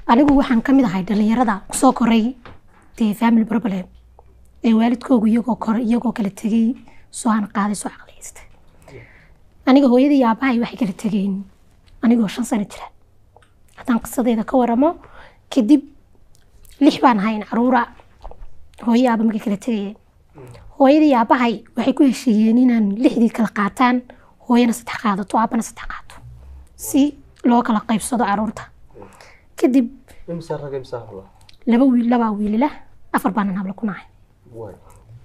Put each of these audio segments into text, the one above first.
Anigu waxaan ka mid ahay dhalinyarada kusoo koray dee family problem ee waalidkoogu iyagoo koray, iyagoo kala tegey, soo aan qaaday, soo caqliyeystay. Aniga hooyadii iyo aabahay waxay kala tegeen anigoo 5 sano jira. Haddaan qisadeyda ka waramo, kadib 6 baan ahayn caruura. Hooyo aaba markay kala tegayeen, hooyadii iyo aabahay waxay ku heshiiyeen inaan 6dii kala qaataan, hooyana 3 qaadato, aabana 3 qaato, si loo kala qaybsado caruurta. Kadib Imisa rag, imisa habla? 2 wiil, 2 wiilila, 4 baanan habla ku nahay.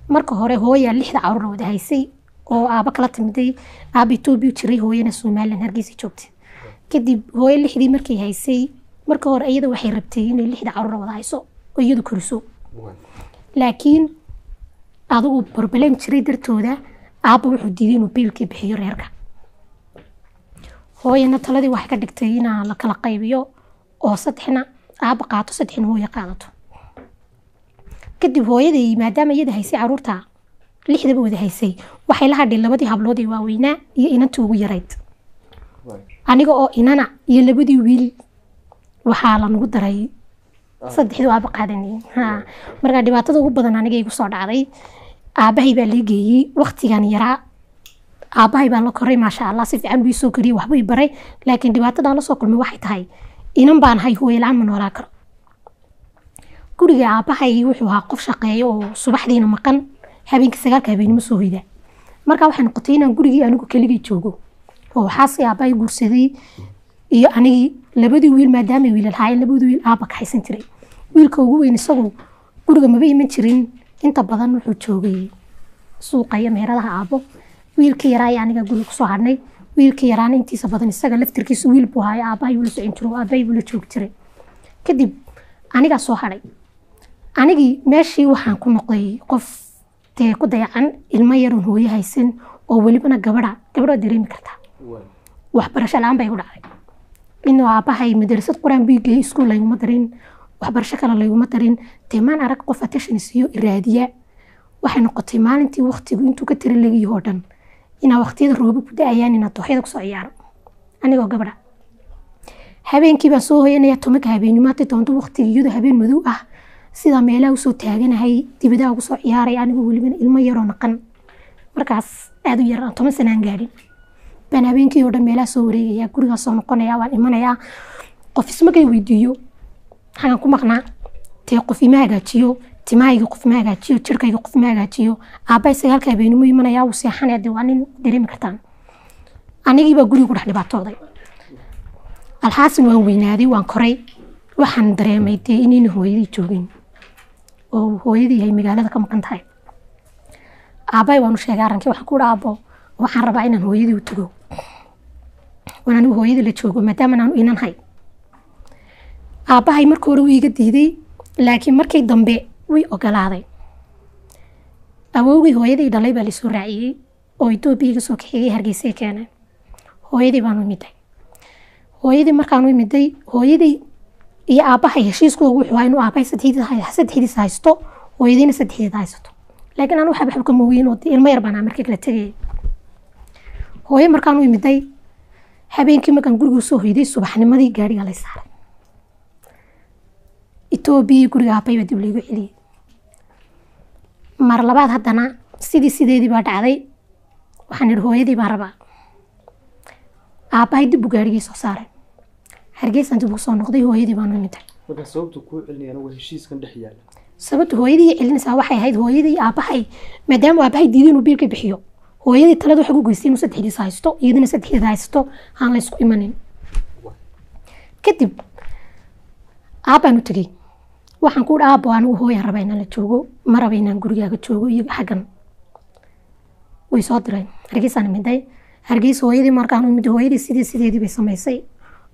Marka hore hooyaa 6da caruur wada haysay oo aaba kala timiday. Aaba Itoobiya jiray, hooyana Somaliland Hargeysa joogtay. Kadib hooyo 6dii markay haysay, marka hore iyada waxay rabtay inay 6da caruur wada hayso oo iyadu koriso, laakiin adigu problem jiray dartooda aaba wuxuu diiday inuu biilkii bixiyo reerka. Hooyana taladii waxay ka dhigtay inaa la kala qaybiyo oo 3na aaba qaato, 3na hooyo qaadato. Kadib hooyadii, maadaama iyada haysay caruurta 6daba wada haysay, waxay la hadhay 2dii hablood ee waaweynaa iyo inantii ugu yarayd. Aniga oo inana iyo 2dii wiil waxaa lanagu daray 3dii aaba qaadanayay. Markaa dhibaatada ugu badan aniga igu soo dhacday, aabahay baa lii geeyey. Waqtigan yaraa aabahay baa la koray, maasha Allah, si fiican buu ii soo koriyey, waxbuu i baray, laakiin dhibaatadan la soo kulmay waxay tahay inan baan ahay, hooyo la-aan ma noolaa karo. Guriga aabahay wuxuu ahaa qof shaqeeyo oo subaxdiina maqan, habeenkii 9ka habeenimo soo hoyda. Markaa waxay noqotay inaan gurigii anigu keligii joogo oo waxaase aabahay guursaday iyo anigii 2dii wiil. Maadaama wiilal haayeen, 2dii wiil aaba ka haysan jiray. Wiilka ugu weyn isagu guriga maba iman jirin, inta badan wuxuu joogay suuqa iyo meheradaha aabo. Wiilka yaraa iyo aniga guriga kusoo hadhnay. Wiilka yaraana intiisa badan isaga laftirkiisu wiil buu haayo, aabahay wuu la socon jiray oo aabahay wuu la joogi jiray. Kadib anigaa soo hadhay. Anigii meeshii waxaan ku noqday qof dee ku dayacan, ilmo yaroon hooyo haysan oo welibana gabadha. Gabadha waad dareemi kartaa. Waxbarasho la-aan bay igu dhacday. Inuu aabahay madrasad qur-aan buu geeyey, iskuul layguma darin, waxbarasho kale layguma darin. Dee maan arag qof attention siiyo, iraadiya. Waxay noqotay maalintii waqtigu intuu ka tira leeyahay oo dhan inaa waqtiyada roobab ku da'ayaan inaa dooxyada kusoo ciyaaro anigoo gabadha. Habeenkii baan soo hoyanaya 10ka habeenimo, hadday doonto waqtiga iyadoo habeen madow ah, sidaa meelaha usoo taaganahay, dibadaha ugu soo ciyaaray, anigoo welibana ilmo yaroo naqan markaas aad u yar, aan 10 sana aan gaadhin, baan habeenkii oo dhan meelaha soo wareegaya. Gurigaa soo noqonaya, waan imanayaa, qof ismakay weydiiyo xagan ku maqnaa. Dee qof ima hagaajiyo timahayga, qof ima hagaajiyo jirkayga, qof ima hagaajiyo. Aabbahay 9ka habeenimo imanaya, wuu seexanaya. Dee waa nin dareemi kartaan. Anigii baa guriga ku dhex dhibaatooday. Alxaasin waan weynaaday, waan koray, waxaan dareemay dee inayna hooyadii joogin oo hooyadii ay magaalada ka maqan tahay. Aabbahay waanu sheegay arrinkii. Waxaan ku idhi, "Aabbo, waxaan rabaa inaan hooyadii u tago, waan anigu hooyadii la joogo, maadaama aanu inan hay." Aabbahay marka hore wuu iga diiday, laakiin markii dambe way ogolaaday. Awowgii hooyadii dhalay baa lasoo raaciyey oo Itoobiya iga soo kaxeeyey, Hargeysa keenay. Hooyadii baan u imiday. Hooyadii markaan u imiday, hooyadii iyo aabbahay heshiiskoogu wuxuu ahaa inuu aabbahay 3diisa haysto, hooyadiina 3deeda haysato, laakiin anu waxba waxba kama ogeyn oo dee ilmo yar baan ahaa markii kala tegayay. Hooyo markaan u imiday, habeenkii markaan guriga usoo hoyday, subaxnimadii gaariga lay saaray. Itoobiya guriga aabbay baa dib laygu celiyey. Mar labaad haddana sidii sideedii baa dhacday. Waxaan idhi, "Hooyadii baan rabaa." Aabbahay dib buu gaarigii soo saaray, Hargeysaan dib ugu soo noqday, hooyadii baan u imiday. Marka sababta kuu celinayana waa heshiiskan dhex yaala? Sababta hooyadii celinaysaa waxay ahayd hooyadii aabbahay, maadaama aabbahay diiday inuu biilka bixiyo, hooyadii talada waxay ku geystay inuu 3diisa haysto, iyadana 3deeda haysato, aan la isku imanin. Kadib aabbaan u tegey. Waxaan ku idhi, "Aabbo, anigu hooyaan rabaa inaan la joogo, ma raba inaan gurigaaga joogo." Iyo xaggan way soo direen, Hargeysaan imiday. Hargeysa hooyadii markaan u imid, hooyadii sidii sideedii bay samaysay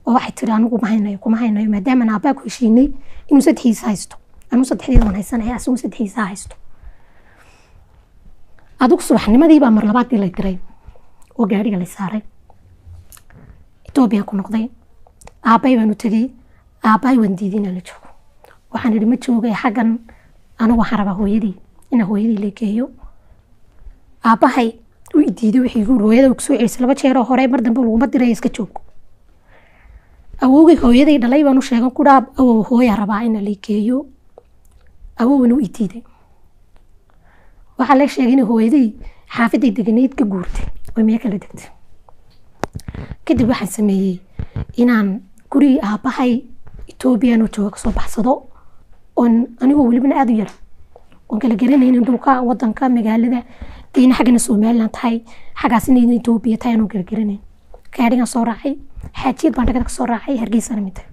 oo waxay tiri, "Anigu ma haynayo, kuma haynayo, maadaama aabbaa ku heshiinay inuu 3diisa haysto. Anigu 3deeda waan haysanaya, asagu 3diisa haysto." Adigu subaxnimadii baa mar labaadii lay diray oo gaariga lay saaray, Itoobiya ku noqday. Aabbahay baan u tegey. Aabbahay waan diiday inaan la joogo. Waxaan idhi, "Ma joogay xaggan, anigu waxaan rabaa hooyadii, inaan hooyadii la geeyo." Aabbahay u diiday. Wixii igu yiri, "Hooyada way kusoo celisay 2 jeer oo hore, mar dambe laguma diray, iska joog." Awowgay hooyaday dhalay baan u sheegan ku dhaab, awow hooya rabaa in la geeyo. Awowna wuu i diiday. Waxaa la sheegay in hooyaday xaafaday deganayd ka guurtay oo meel kala degtay. Kadib waxaan sameeyey inaan gurigii aabbahay Ethoobiyan oo jooga kasoo baxsado, oon anigoo welibana aada u yar oon kala garanaynin dhulka, wadanka, magaalada, deyna xaggana Somaliland tahay, xaggaasina inay Etoobiya tahay anoon kala garanayn. Gaadhigan soo raacay, Xaajiyad baan dhagada kasoo raacay, Hargeysana mintay.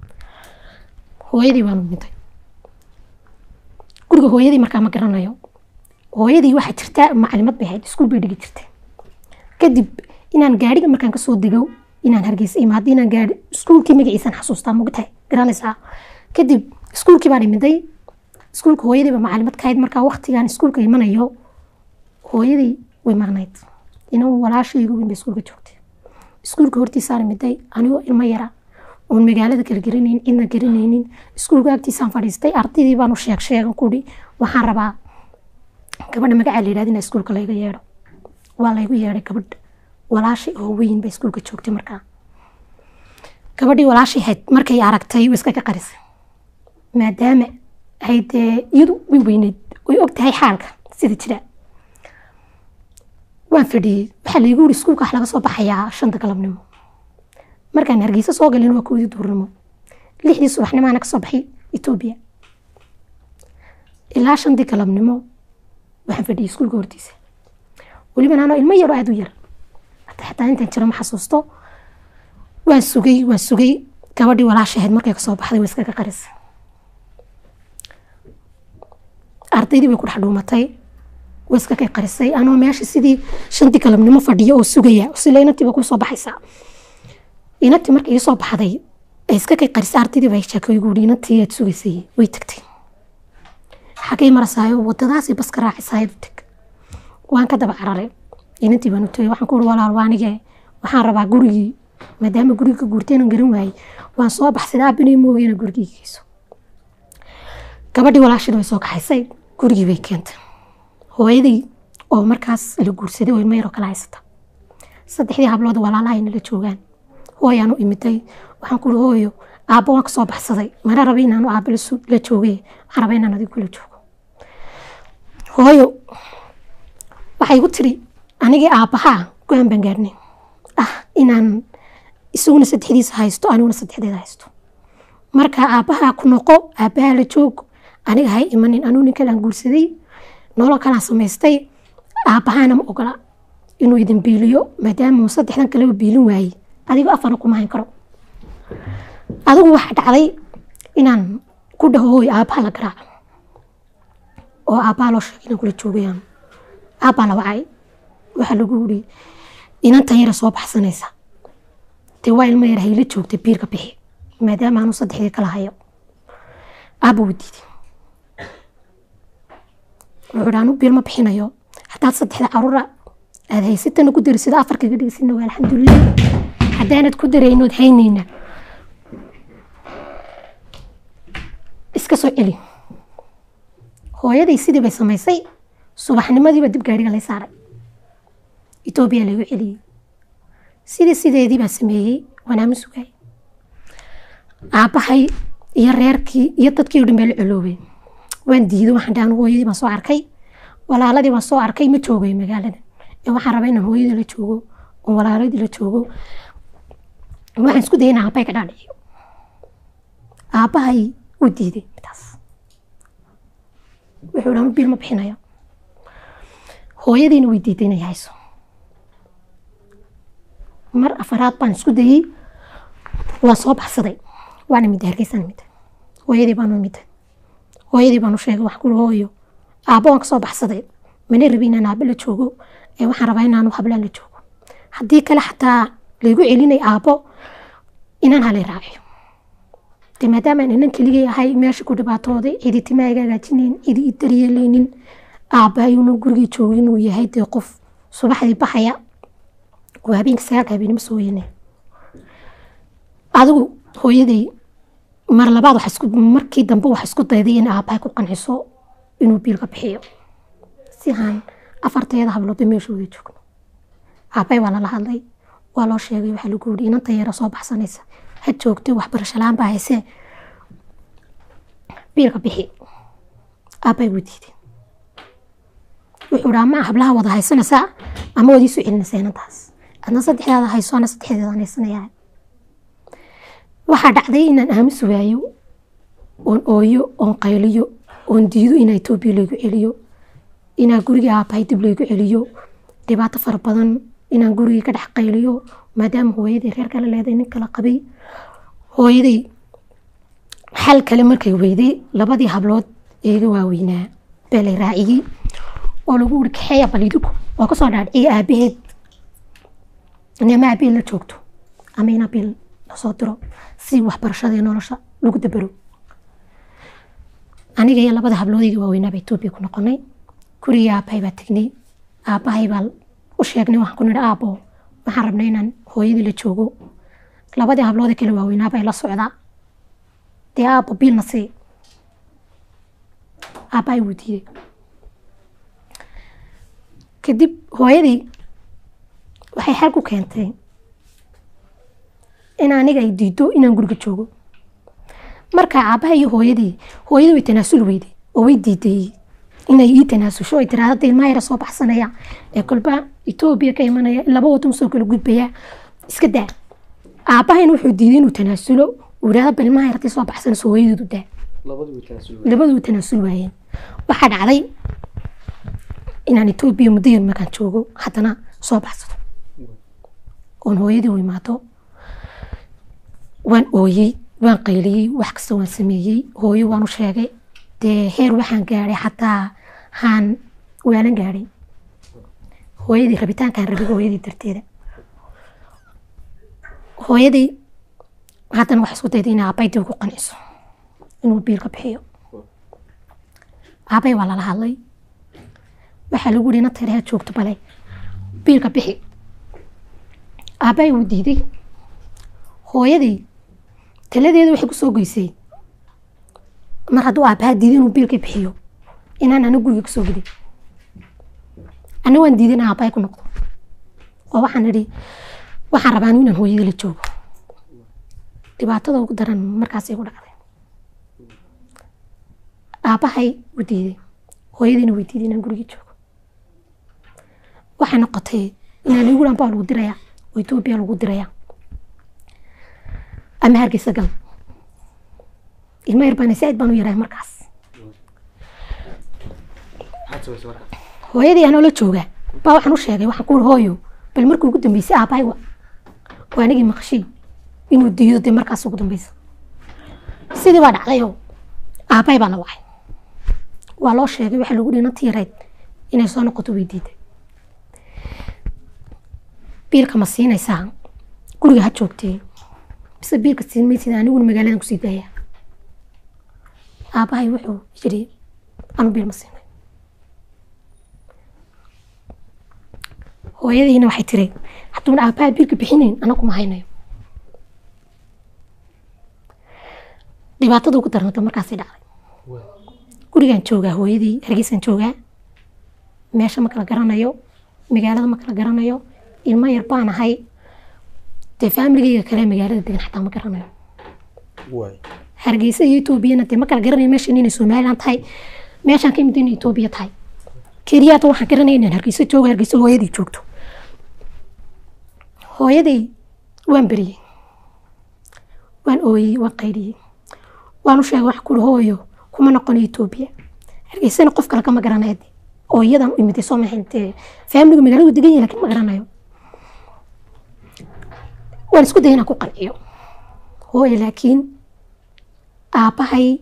Hooyadii baan u mintay guriga hooyadii. Markaa ma garanayo hooyadii. Waxaa jirta macalimad bay ahayd, iskuul bay dhigi jirtay. Kadib inaan gaadhiga markaan kasoo dego, inaan Hargeysa imaado, inaan gaadhi iskuulkii magaciisaan xasuustaa, mogtahay, garanaysaa. Kadib iskuulkii baan imiday. Iskuulka hooyadii baa macalimad ka ahayd. Markaa waqtigaan iskuulka imanayo hooyadii way maqnayd, inan walaashayga weyn bay iskuulka joogtay. Iskuulka hortiisaan imiday anigoo ilmo yara oon magaalada kala garanaynin, cidna garanaynin. Iskuulka agtiisaan fadhiistay. Ardaydii baan u sheeg sheegan kudhi, waxaan rabaa gabadha magacaa la yidhahda inaa iskuulka layga yeedho. Waa laygu yeedhay. Gabadh walaashay oo weyn bay iskuulka joogtay. Markaa gabadhii walaashay ahayd markay aragtay way iskaga qarisay, maadaama ay dee iyadu way weyneyd, way og tahay xaalka sida jira. Waan fadhiyey. Waxaa laygu yiri iskuulka wax laga soo baxayaa 5ta galabnimo. Markaan Hargeysa soo galin waa 1dii duhurnimo. 6dii subaxnimo ana kasoo baxay Etoobiya. Ilaa 5tii galabnimo waxaan fadhiyey iskuulka hortiisa, weliba anoo ilmo yar oo aada u yar. Xataa intaan jiro ma xasuusto. Waan sugay, waan sugay. Gabadhii walaasha ahayd markay kasoo baxday way iskaga qarisay, ardaydii bay ku dhex dhuumatay, way iskaga qarisay. Anoo meesha sidii 5tii galabnimo fadhiyo oo sugaya sila inantiiba kusoo baxaysaa. Inantii markay ii soo baxday ay iska kay qarisay ardaydii bay sheeko igu yidhi, inantii aad sugaysay way tagtay, xagay marasaayo? Wadadaasay baska raacisaayo, tag. Waan ka daba cararay, inantii baan u tagay. Waxaan ku uri, walaal, waa anige, waxaan rabaa gurigii, maadaama guriga ka guurtay inaan garan waayey, waan soo baxsaday, aabinay mooga inaan gurigii geyso. Gabadhii walaashida way soo kaxaysay, gurigii bay keentay. Hooyadii oo markaas la guursaday oo ilmo yaroo kala haysata, saddexdii hablood walaalaha nala joogaan. Hooyaan u imiday. Waxaan ku uri, hooyo, aabbo waan kasoo baxsaday, mana raba inaanu aabbo la joogay, waxaan rabaa inaan adigu kula joogo. Hooyo waxay igu tiri, anigii aabbahaa go-aan baan gaarnay ah inaan isaguna saddexdiisa haysto, aniguna saddexdeeda haysto. Marka aabbahaa ku noqo, aabbahaa la joog, aniga hay imanin. Anuu nin kale aan guursaday, nolol kalaan samaystay, aabbahaana ma ogola inuu idin biiliyo, maadaama uu saddexdan kaleba biilin waayey, adigo afarna kuma hayn karo. Adigu waxaa dhacday inaan ku dhaho, hooy, aabbaha la garaaco oo aabbaha loo sheegay inaan kula joogayaan. Aabbaa la wacay. Waxaa lagu yiri, inantan yara soo baxsanaysa dee waa ilmo yar, hayla joogtay, biirka bixi, maadaama aanu saddexdii kala hayo. Aabba wuu diiday. Wuxuu idhi, anu biil ma bixinayo, haddaad saddexda caruura aad haysatana ku darisid, afar kaga dhigsidna waa alxamdulilah, haddaanad ku daraynood haynayna iska soo celi. Hooyaday sidii bay samaysay. Subaxnimadiiba dib gaariga lay saaray, Etoobiya lagu celiyey. Sidii sideedii baan sameeyey, waan aamin sugay. Aabbahay iyo reerkii iyo dadkii oo dhan baa la coloobay. Waan diiday. Waxaan dhahan, hooyadii baan soo arkay, walaaladii baan soo arkay, ma joogayo magaalada ee waxaan rabaa inaan hooyadii la joogo oo walaaladii la joogo. Waxaan isku dayay inaan aabbahay ka dhaadhiciyo. Aabbahay wuu diiday midaas. Wuxuu dhahan, biil ma bixinayo. Hooyadiina way diiday inay hayso. Mar afaraad baan isku dayey, waan soo baxsaday, waan imid Hargeysaan imid. Hooyadii baan u imid, hooyadii baan u sheegay. Wax kuli, hooyo, aabbo waan kasoo baxsaday, mana rabi inaan aabbo la joogo ee waxaan rabaa inaanu hablaan la joogo. Haddii kale xataa laygu celinay aabbo, inaan halay raaciyo de, maadaama aan inan keligay ahay, meesha ku dhibaatooday, cidi timaa iga hagaajinayn, cidi i daryeelaynin, aabbahay una gurigii joogin, uu yahay dee qof subaxdii baxaya oo habeenka 9ka habeenimo soo hoyanay. Adigu hooyaday mar labaad waxa isku markii dambe waxa isku dayday in aabbahay ku qanciso inuu biilka bixiyo si aan afarteeda habloodba meeshooda joogno. Aabbahay waa lala hadlay, waa loo sheegay. Waxaa lagu yidhi, inanta yara soo baxsanaysa Ha joogtay, waxbarasho la-aan baa haysee, biilka bixi. Aabbay wuu diiday. Wuxuu dhaha, ma hablaha wada haysanaysaa ama waad iisoo celinaysaa inantaas? Adna saddexdaada hayso, ana saddexdeedaan haysanayaa. Waxaa dhacday inaan aamus waayo, oon ooyo, oon qayliyo, oon diido inaa Etoobiya laygu celiyo, inaa guriga aabbahay dib laygu celiyo. Dhibaato fara badan inaan gurigii ka dhex qayliyo, maadaama hooyaday reer kale leedahay, nin kala qabay. Hooyaday xal kale markay weyday, labadii hablood ee iga waaweynaa baa lay raaciyey oo lagu wuri, kaxeeya bal idinku, oo kasoo dhaadhiciya aabaheed in ama aabaheed la joogto ama in aabaheed lasoo diro si waxbarashada iyo nolosha lagu dabero. Aniga iyo labada habloodayga waaweynaa baa Etoobiya ku noqonay. Gurigii aabbahay baa tegnay. Aabbahay baa u sheegnay. Waxaan ku nidhi, aabbo, waxaan rabnay inaan hooyadii la joogo, labadii habloodee kale waaweynaa bay la socdaa, dee aabbo biilna sii. Aabbahay wuu diiday. Kadib hooyadii waxay xal ku keentay in aniga ay diido inaan guriga joogo. Marka aabbahay iyo hooyadii, hooyadii way tanaasul weyday oo way diiday inay ii tanaasusho, ay tiraahdo, "Dee ilmaha yara soo baxsanaya ee kolba Etoobiya ka imanaya, laba wadan soo kala gudbaya, iska daa." Aabbahayna wuxuu diiday inuu tanaasulo, uu yidhahdo, bal ilmaha yartay soo baxsanayso hooyadeedu daa. Labadu way tanaasul waayeen. Labadu way tanaasul waayeen. Waxaa dhacday inaan Etoobiya muddo yar markaan joogo haddana soo baxsado, oon hooyadii u imaado. Waan ooyey, waan qayliyey, wax kasta waan sameeyey. Hooyo waan u sheegay. Dee heer waxaan gaadhay xataa haan waalan gaadhay hooyadii, rabitaankaan rabay hooyadii darteeda. Hooyadii haddana waxay isku dayday inay aabbay dib ugu qanciso inuu biilka bixiyo. Aabbay waa lala hadlay. Waxaa lagu yidhi, nanta yar joogto, bale biilka bixi. Aabbay wuu diiday. Hooyadii taladeedu waxay kusoo goysay, mar hadduu aabbaha diiday inuu biilka bixiyo, inaan anigu guriga kasoo gelin. Anna waan diiday inaan aabbahay ku noqdo, oo waxaan idhi, waxaan rabaa anigu inaan hooyadii la joogo. Dhibaatada ugu daran markaas igu dhacday, aabbahay wuu diiday, hooyadiina way diiday inaan guriga joogo. Waxay noqotay inaan igu dhan baa lagu dirayaa oo Etoobiya lagu dirayaa ama Hargeysa gal. Ilmo yar baana, saaid baan u yarahay markaas. Maxaad samaysay marka? Hooyadii anoo la jooga baa waxaan u sheegay, waxaan ku uri, hooyo, bal markii ugu dambeysay aabbahay waa anigii maqashay inuu diido. Dee markaas ugu dambeysa sidii baa dhacdayoo aabbahay baa la wacay, waa loo sheegay. Waxaa lagu dhihi, nantii yarayd inay soo noqoto way diiday, biilka ma siinaysaa, guriga ha joogtee, mise biilka siin maysid, aniguna magaaladan kusii daaya? Aabbahay wuxuu yidhi, anu biil ma siinay. Hooyadiina waxay tiri, hadduuna aabbaha biilka bixinayn, anagu ma haynayo. Dhibaatada ugu darnata markaasay dhacday. Gurigaan joogaa hooyadii, Hargeysaan joogaa, meesha ma kala garanayo, magaalada ma kala garanayo, ilmo yar baan ahay. Dee faamiligayga kale magaalada degan xataa ma garanayo. Hargeysa iyo Etoobiyana dee ma kala garanayo, meeshan inay Somaliland tahay, meeshaan ka imid inay Etoobiya tahay. Keliyaata waxaan garanaya inaan Hargeysa joogo, Hargeysa hooyadii joogto. Hooyadii waan beriyey, waan ooyey, waan qayliyey, waan u sheegay. Wax kuri, hooyo, kuma noqono Etoobiya, Hargeysana qof kale kama garanayo dee, oo iyadan u imiday soo maxay dee faamiligu magaaladu degan yahay, laakiin ma garanayo. Waan isku dayay inaan ku qanciyo hooyo, laakiin aabbahay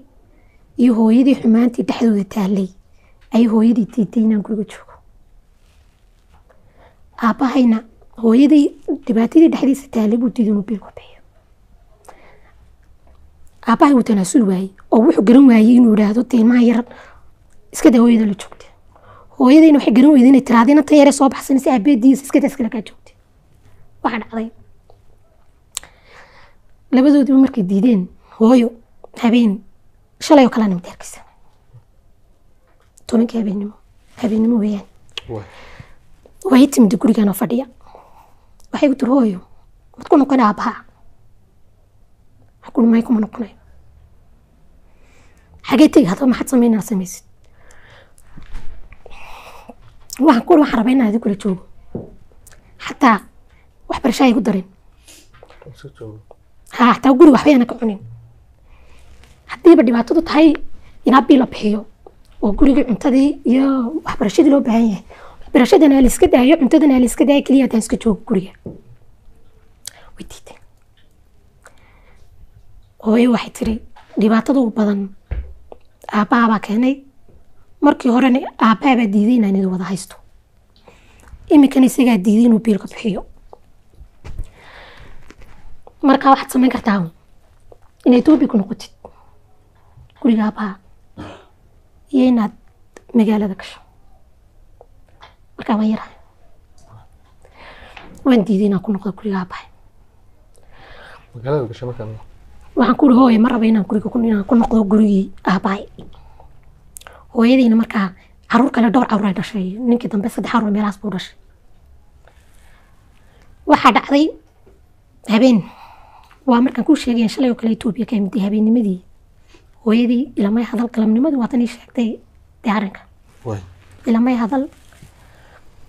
iyo hooyadii xumaantii dhexdooda taallay ayay hooyadii diiday inaan guriga joogo. Aabbahayna hooyadii dhibaatadii dhexdiisa taallay buu diiday inuu biilku bixiyo. Aabbahay wuu tanaasul waayey oo wuxuu garan waayey inuu yidhaahdo, dee ilmaha yar iska daa, hooyada la joogta. Hooyadayna waxay garan weyday inay tiraahdo, inanta yare soo baxsanaysa aabeediisa iska daa, iskala kaa joogta. Waxaa dhacday labadoodiiba markay diideen, hooyo habeen shalay oo kalena nimid Hargeysa 10-kii habeennimo, habeennimo weeyaan. Way timid gurigan oo fadhiya. Waxay ku tiri, hooyo, mad ku noqon aabbaha? Waxaan ku uri may, kuma noqonayo. Xagee tegi haddaba? Maxaad sameynaa? Samaysid. Waxaan ku uri waxaan rabaa inaan idin kula joogo, xataa waxbarasho ay igu darin. Iska joogo. Ha, xataa guriga waxba yaana ka cunin. Haddiiba dhibaatadu tahay inaa biil la bixiyo oo gurigii cuntadii iyo waxbarashadii loo baahan yahay, waxbarashadana la iska daayo, cuntadana la iska daayo, keliya haddaan iska joogo guriga. Way diiday hooyo. Waxay tiri dhibaatada ugu badan aabbaha baa keenay. Markii horena aabbaha baa diiday inaan idin wada haysto, iminkana isagaa diiday inuu biilka bixiyo. Marka waxaad samayn kartaa inay Etoobiya ku noqotid guriga aabbaha iyo inaad magaalada gasho. Markaa waan yarahay, waan diiday inaan ku noqdo guriga aabbahay. Magaalada gashay markaan? Waxaan ku uri hooye, ma raba inaan guriga inaan ku noqdo gurigii aabbahay. Hooyadiina markaa caruur kale, dhowr caruur ay dhashay. Ninkii dambe saddex caruur meelahaas buu dhashay. Waxaa dhacday habeen, waa markaan kuu sheegaya shalay oo kale Etoobiya ka imid. Habeennimadii hooyadii ilamay hadal. Galabnimadii waatan ii sheegtay dee arrinka. Ilamay hadal.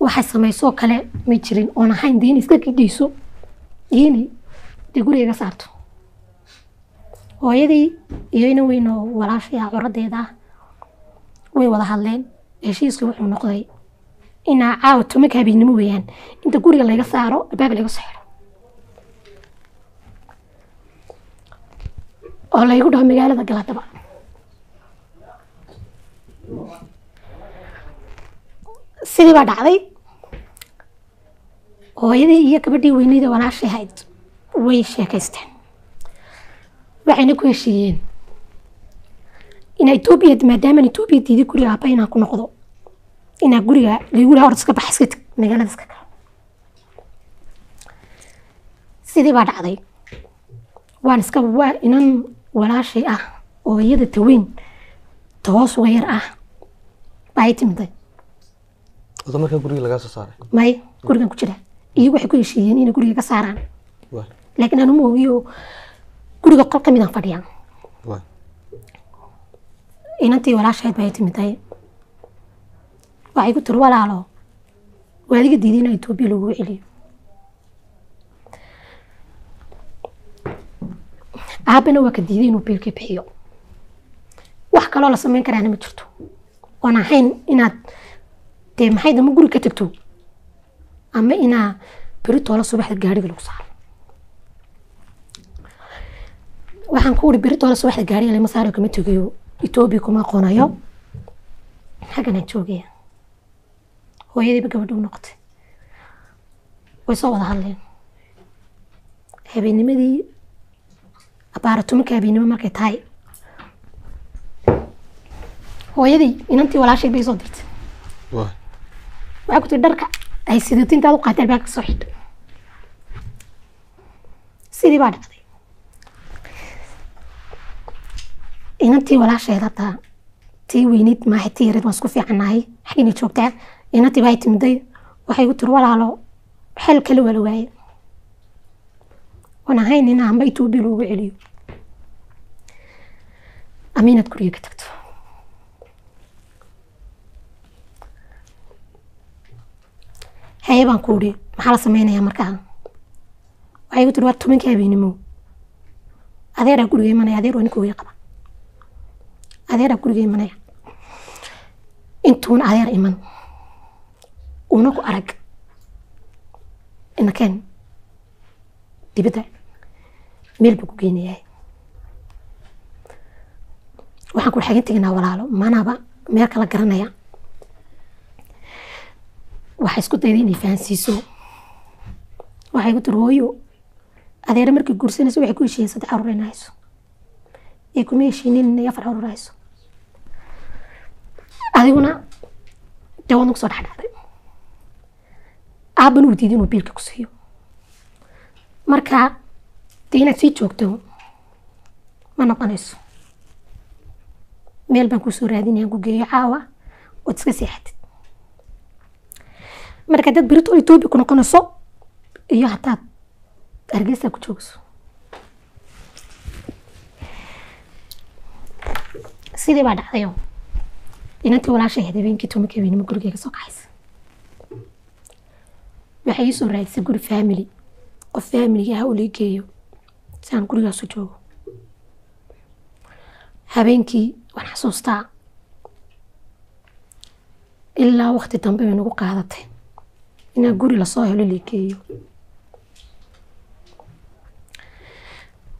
Waxay samaysoo kale ma jirin oon ahayn dee inay iska gidhayso iyo inay dee guriga iga saarto. Hooyadii iyo ina weyn oo walaashay ah, curadeeda ah, way wada hadleen. Heshiiskii wuxuu noqday inaa caawa 10-ka habeennimo weeyaan inta guriga laga saaro, albaabka laga soo xidho oo laygu dhaho magaalada galadaba. Sidii baa dhacday. Hooyadii iyo gabadhii weynayda walaashay ahayd way sheekaysteen, waxayna ku heshiiyeen inaa Etoobiya, maadaamaan Etoobiya diiday guriga aabba inaan ku noqdo, inaa guriga laygu dhaho orod iska bax, iska tag, magaalada iska galo. Sidii baa dhacday. Waan iska waa inan walaashay ah oo iyada taweyn ta hoos uga yar ah baa ay timiday. Wada markaa guriga lagaa soo saaray? May, gurigan ku jira. Iyagu waxay ku heshiiyeen inay guriga ka saaraan, laakiin anuma ogiyo, guriga qol ka midaan fadhiyaa. Inantii walaashayd baa ay timiday. Waxay ku tiri walaalo, waa adiga diiday inaa Etoobiya lagu celiyo, aabbana waa ka diiday inuu biilkii bixiyo. Wax kaloo la samayn karaana ma jirto oon ahayn inaad dee maxay dama guri ka tagto ama inaa beri toola subaxda gaariga lagu saaro. Waxaan ku uri beri toola subaxda gaariga lama saaro, kama tegayo Etoobiya, kuma aqoonayo, xaggan aan joogaya. Hooyadiiba gabadha u noqotay, way soo wada hadleen. Habeennimadii abaara 10-ka habeennimo markay tahay, hooyadii inantii walaashay bay soo dirtay. Waxay ku tiri dharka ay sidato intaad u qaatay albaabka soo xidho. Sidii baa dhacday. Inantii walaasheed, hataa tii weyneyd maaha, tii yareed, waan isku fiicannahay, xaggina joogtaa. Inantii baa timiday. Waxay ku tiri walaalo, xel kale waa la waayay oon ahayn in amba Itoobiya loogu celiyo ama inaad guriga ka tagto. Haye baan ku uri, maxaa la sameynayaa markaa? Waxay ku tiri waa 10-kii habeenimo adeeraa guriga imanaya. Adeer waa ninka hooyo qaba. Adeeraa guriga imanaya. Intuuna adeer iman una ku arag, inakeen dibadda meel buu ku geynayaa. Waxaan ku xagan teginaa walaalo, manaba meel kala garanaya. Waxay isku dayday inay fahansiiso. Waxay ku tiri hooyo, adeere markay guursanayso waxay ku heshiiyeen saddex caruur inay hayso, ee kuma heshiinin inay afar caruur hayso. Adiguna dee waad nagu soo dhexdhacday, aabbana uu diiday inuu biilka ku siiyo. Marka dee inaad sii joogto ma noqonayso. Meel baan kusoo raadinaya ku geeyo caawa ood iska seexatid. Marka dad berito Etoobiya ku noqonayso iyo hataad Hargeysa ku joogso. Sidii baa dhacdayo, inantii walaashay ahayd habeenkii 10-ka habeenimo gurigeyga soo kaxaysa. Waxay ii soo raadisay guri family, qof familiga ah oo lii geeyo si aan gurigaas u joogo. Habeenkii waan xasuustaa, ilaa waqti dambe bay nagu qaadatay inaan guri lasoo helo lii geeyo.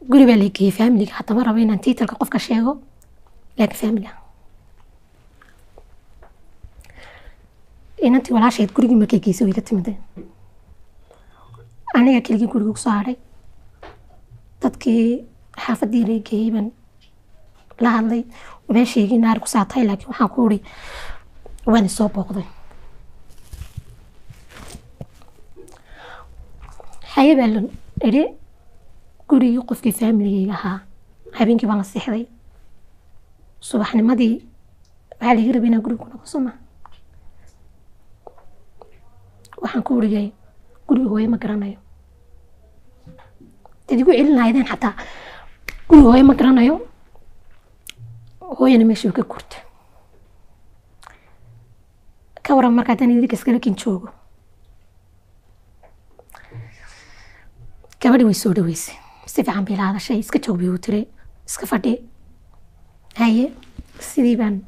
Guri baa lii geeyey familiga. Haddama rabo inaan tiitalka qofka sheego, laakiin family ah. Inantii walaashayd gurigii markay geysay way ka timiday, aniga keligii guriga kusoo hadhay. Dadkii xaafadii la geeyey baan la hadlay. Uma sheegin naar ku saatay, laakiin waxaan ku uri waan isoo booqday. Haye baa la idhi. Gurigii qofkii faamiligayga ahaa habeenkii baan la seexday. Subaxnimadii waxaa laiga rabay inaan guriga ku noqo, soo ma? Waxaan ku urigay guriga hooye ma garanayo. Dad igu celin lahaydeen xataa guriga hooye ma garanayo. Hooyana meeshii ka gurta ka waran marka haddaan idinka iskala kin joogo? Gabadhi way soo dhaweysay, si fiican bay la hadashay. Iska joog bay u tiri, iska fadhi. Haye, sidii baan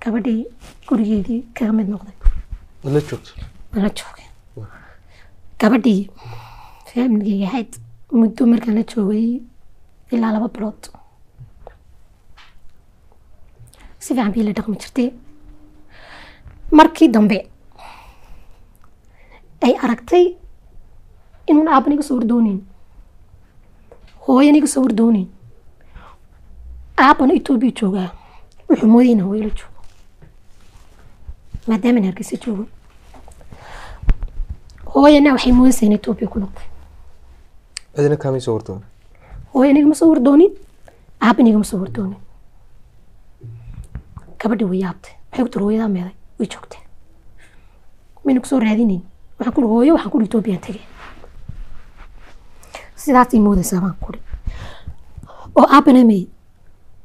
gabadhii gurigeedii kaga mid noqday. Waad la joogto? Waan la joogay gabadhii faamiligayga ahayd muddo. Markaan la joogay ilaa 2 bilood, si fiican bay la dhaqmi jirtay. Markii dambe ay aragtay inuun aabban iga soo hordooneyn, hooyan iga soo hordooneyn, aabbana Etoobiya joogaa, wuxuu moodayay inaan hooyo la joogo maadaama Hargeysa joogo. Hooyana waxay moodaysaa in Etoobiya ku noqday. Cidina kaamay soo wardoon? Hooyan igama soo hordoonin, aabbana igama soo hordoonin. Gabadhi way yaabtay. Waxay ku tiri, hooyadaa meeday? Way joogtay, mayna kusoo raadinayn. Waxaan ku uri hooyo, waxaan ku uri Etoobiyaan tegay, sidaasay moodaysaa baan kuri, oo aabbana may,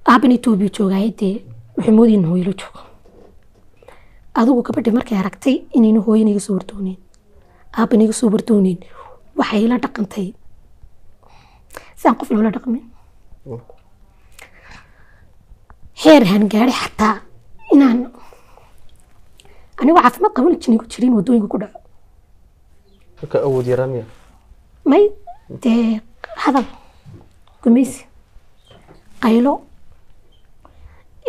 aabbana Etoobiya joogaaye. Dee wuxuu moodayay in hooyo la joogo. Adigu gabadhi markay aragtay inayna hooyana iga soo hordoonin, aabbana iga soo hordoonin, waxay la dhaqantay si aan qof loola dhaqmin. Heer han gaadhay xataa inaan anigoo caafimaad qaban jinigu jirin waddooyinka ku dhaco. Marka awood yaraan miya? May, dee hadal, gumaysi, qaylo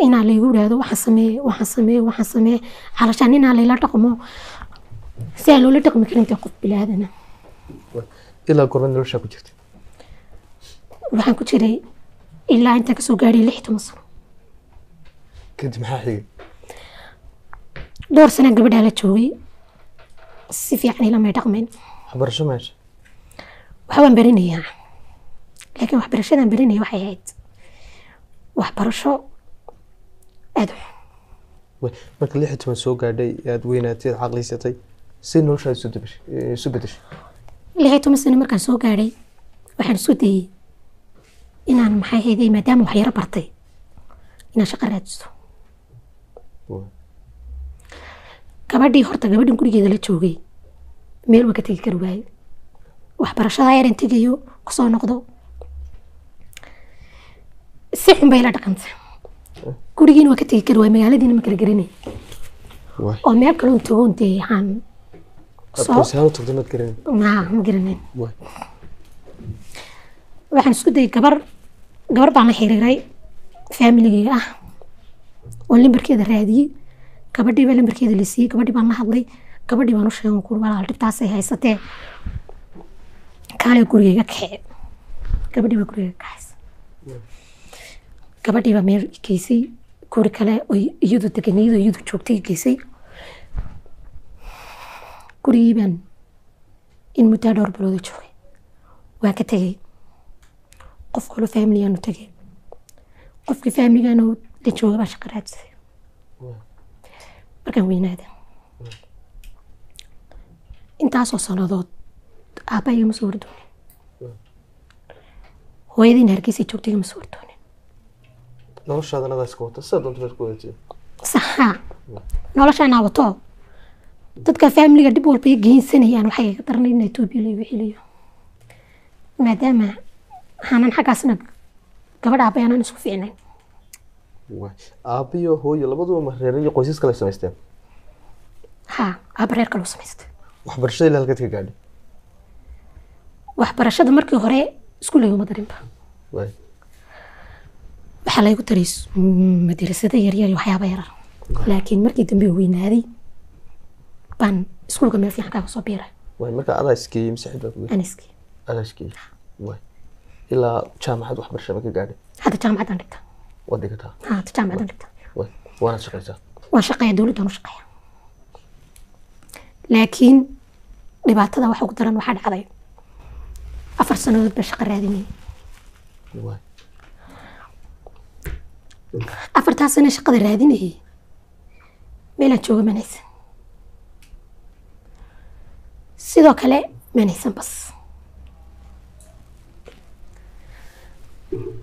inaa laygu idhaahdo waxaan sameeye, waxaan sameeye, waxaan sameeye, calashaan inaa layla dhaqmo si aan loola dhaqmi karin dee qof bilaadana. Ilaa goorma noloshaa ku jirtay? Waxaan ku jiray ilaa intaan kasoo gaadhay 16 sano. Kadib maxaa xigay? Dhowr sanaan gabadhaa la joogay, si fiican ilamay dhaqmayn. Waxbarasho ma heshay? Waxa waan baranayaa, laakiin waxbarashadan baranaya waxay ahayd waxbarasho aada u xun. Marka 16 soo gaadhay, aad weynaatay, aad caqliysatay, si noloshaada isu debeshay isu bedeshay? 16 sano markaan soo gaadhay waxaan isku dayey inaan, maxay hayday, maadaama wax yaro bartay, inaan shaqo raadsato. Gabadhii horta, gabadhan gurigeeda la joogay meel waa ka tegi kari waaye. Waxbarashada yaran tegayo kusoo noqdo, si xun bay la dhaqantay. Gurigiina waa ka tegi kari waaye, magaaladiina ma kala garanay oo meel kaloon tagoon dee waxaan soo Aqoonsi ahaan u tagtay maad garanay? Ma garanayn. Waxaan isku dayay, gabar baan la xiriiray faamiligayga ah oo lambarkeeda raadiyey. Gabadhii baa lambarkeeda la siiyey. Gabadhii baan la hadlay, gabadhii baan u sheegay kuri, walaal dhibtaasay haysatee, kaalay gurigayga kaxee. Gabadhii baa gurigayga kaxaysa. Gabadhii baa meel i geysay, guri kale oo iyadu degan, iyadoo iyadu joogtay i geysay. Gurigii baan in muddaa dhowr bilooda joogay, waan ka tegey. Qof kaloo faamiligaanu tegey. Qofkii faamiligaanu la jooga baa shaqo raadsaday markaan weynaada. Intaasoo sannadood aabba igama soo hordoonin, hooyadiina Hargeysa joogta igama soo hordoonin. Noloshaadana adaa iska wata, sidaa doonta baad ku wadatay. Saxa, nolosha anaa wato. Dadka faamiliga dhib walba i geysanayaan, waxay iga darnay in Etoobiya laygu celiyo, maadaama aanan xaggaasna gabadha aabay aanan isku fiicnayn. Waay, aabiyo hooyo labaduba ma reer iyo qoysas kale samaysteen? Haa, aaba reer kale u samaystay. Waxbarashada ilaa halkeed ka gaadhay? Waxbarashada markii hore iskuul layguma darinba. Waay. Waxaa laygu daray madrasado yaryar iyo waxyaaba yarar, laakiin markii dambe weynaaday baan iskuulka meel fiican kaaga soo biiray. Waay, marka adaa iskeeyey mise cid baa kugeeyey? Aniski. Adaa iskeeyey. Waay, ilaa jaamacad waxbarasha ma ka gaadhay? Hadda jaamacaddaan dhigta. Waad dhigataa? Haa, hadda jaamacaddaan dhigta. Waay, waanaad shaqaysaa? Waan shaqeeya, dowladdaan u shaqeeya, laakiin dhibaatada waxa ugu daran waxaa dhacday 4 sanadood baa shaqo raadinayay. Waay. 4-taas sano shaqada raadinayay meelaan jooga maan haysan, sidoo kale maan haysan bas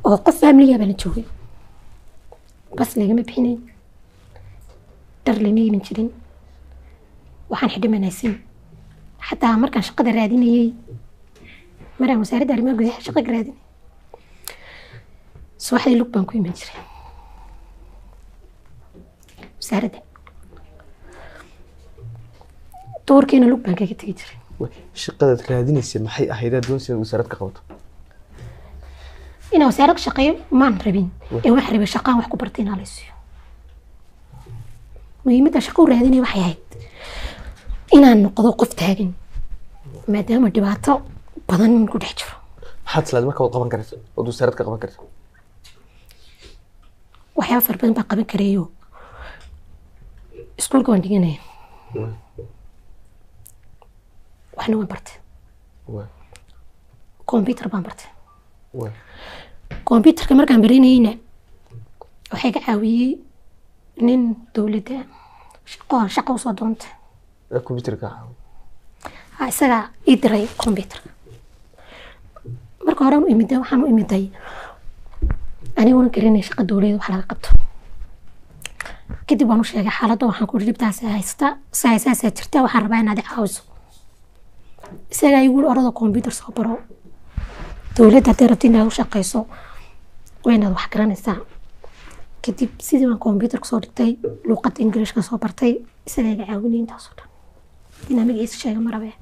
oo qof faamiliga baana joogay, bas lagama bixinayn, dhar lama iibin jirin, waxaan xidho maan haysan. Xataa markaan shaqada raadinayay, maraan wasaaradda arrimaha gudaha shaqa ka raadinayay, subaxdii lug baan ku iman jiray wasaaradda, duhurkiina lug baan kaga tegi jiray. Waay, shaqadaad raadinaysay maxay ahayd aad doonaysa inaad wasaarad ka qabato? Inaan wasaarad ka shaqeeyo maan rabin ee waxaan rabay shaqaan wax ku bartay inaa la siiyo. Muhiimadda shaqo u raadinaya waxay ahayd inaan noqdo qof taagan, maadaama dhibaato badan ku dhex jiro. Maxaad islaad marka waad qaban karaysa ood wasaarad ka qaban karaysa? Waxyaaba fara badan baa qaban karayo. Iskuulka waan dhiganaya, waxna waan bartay. Waay. Computer baan bartay. Waay. Computerka markaan baranayeyna waxay ka caawiyey nin dowladda shaqo usoo doontay. Ee computerka caawi? Ha, isagaa ii diray computerka. Marka horaan u imiday, waxaan u imiday aniguna garanay shaqa dowladeed wax laga qabto. Kadib waan u sheegay xaaladda, waxaan ku dhibtaas haysta, saasaa jirta, waxaan rabaa inaad i caawiso. Isagaa igu yiri, orada computer soo baro, dowladda hadday rabto inaad u shaqeyso waa inaad wax garanaysaa. Kadib sidii baan computer kusoo dhigtay, luuqadda Ingiriishka soo bartay. Isagaa iga caawinay intaasoo dhan, inaan magaciisa sheega ma rabee.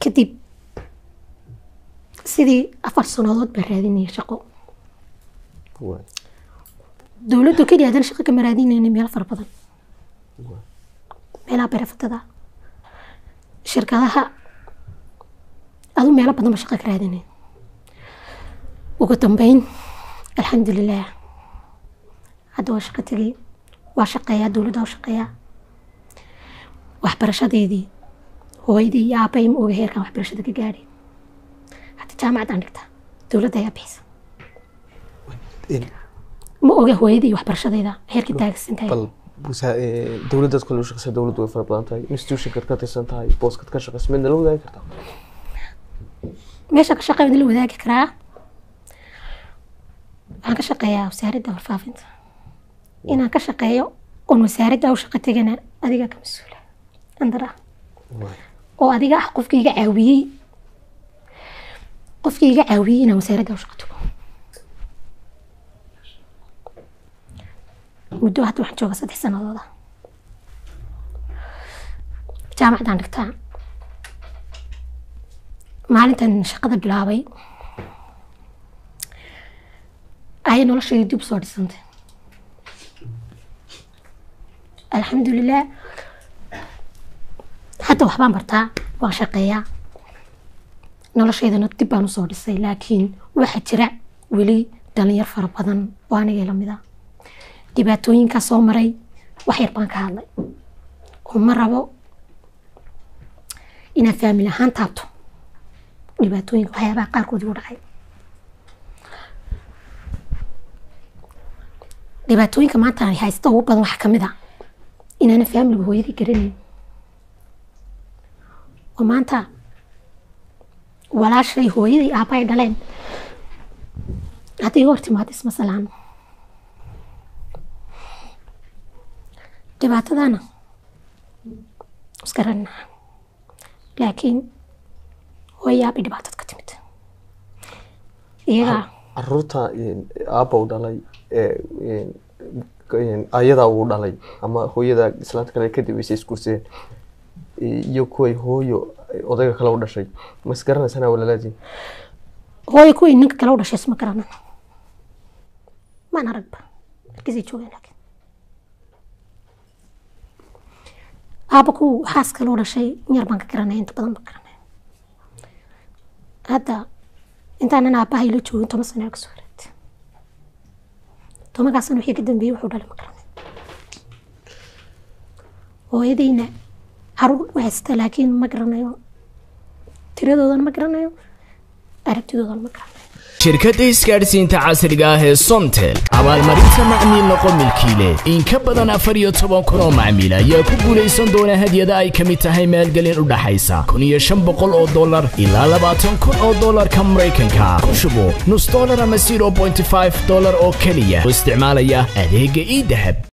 Kadib sidii 4 sannadood baan raadinayay shaqo. Waay. Dowladdu keliya haddana shaqo kama raadinayna, meelo fara badan, Waay. meelaha berefatada, shirkadaha, adu meelo badan ba shaqo ka raadinay. Ugu dambeyn, alxamdulilah, hadda waa shaqo tegay, waa shaqeeyaa, dowladda waa shaqeeyaa. Waxbarashadeedii hooyadii iyo aabbahay ma oga heerkan waxbarashada ka gaadhay. Hadda jaamacad aan dhigtaa, dowladda ayaa bixisa. Ma oga hooyadii waxbarashadayda heerka taagsan tahay. Bal dowladdaad kale u shaqeysaa, dowladdu way fara badan tahay, institutionkaad ka tirsan tahay, booskaad ka shaqeysa, midna la wadaagi kartaa? Meesha ka shaqeeya la wadaagi karaa. Waxaan ka shaqeeyaa wasaaradda warfaafinta. Inaan ka shaqeeyo oon wasaaradda u shaqo tegana adiga ka mas-uula andara oo adiga ah qofkii iga caawiyey, qofkii iga caawiyey inaan wasaaradda u shaqo tago. Muddo hadda waxaan joogaa 3 sannadood ah, jaamacaddaan dhigtaa. Maalintan shaqada bilaabay ayay noloshayda dib usoo dhisantay, alxamdulilah. Hadda waxbaan bartaa, waan shaqeeyaa, noloshaydana dib baan usoo dhisay. Laakiin waxaa jira weli dhalinyar fara badan oo aniga ila mid ah dhibaatooyinkaa soo maray. Wax yar baan ka hadlay oo ma rabo inaan faamil ahaan taabto dhibaatooyinka, waxyaabaha qaarkood igu dhacay. Dhibaatooyinka maanta aan haysta ugu badan waxaa kamid ah inaana faamiliga hooyadii garanayn, oo maanta walaashay hooyadii aabbahay dhaleen hadday iga hor timaado isma salaano. Dhibaatadana iskaranaa, laakiin hooyaabay dhibaatad ka timid iyagaa. Caruurta aabba u dhalay ayadaa uu dhalay ama hooyada islaanta kale kadib ay isguursadeen iyo kuway hooyo odayga kale u dhashay, ma is garanaysana walalaadiin? Hooyo kuwii ninka kale u dhashay isma garanan, maan aragba markiisay joogeen. Laakiin aabba kuwu xaas kale u dhashay in yar baan ka garanaya, inta badan ma garanaya. Hadda intaanan aabbahay la joogin 10 sano kasoo wareegtay, 10-kaa sano wixii ka dambeeyey wuxuu dhalay ma garanay. Hooyadayna caruur u haysta, laakiin ma garanayo tiradoodana, ma garanayo aragtidoodana, ma garanayo. Shirkadda isgaadhsiinta casriga ah ee Somtel, abaalmarinta macmiil noqo milkiile. In ka badan 14,000 oo macmiil ayaa ku guulaysan doona hadyada ay ka mid tahay maalgelin u dhaxaysa $1,500 ilaa 20,000 oo dollarka Maraykanka. Ku shubo nus dollar ama $0.5 oo keliya oo isticmaalaya adeegga eDahab.